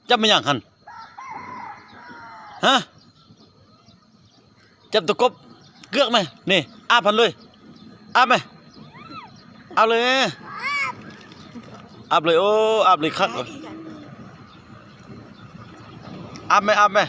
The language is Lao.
ຈັບແມ່ນຫຍັງຫັ້ນ? ຮະ? ຈັບຕົວກົບ ເກືອກແມະ ນີ້ ອາບຫັ້ນເລີຍ ອາບແມະ ອາບເລີຍ ອາບເລີຍ ໂອ້ ອາບເລີຍ ຄັກ ອາບແມະ ອາບແມະ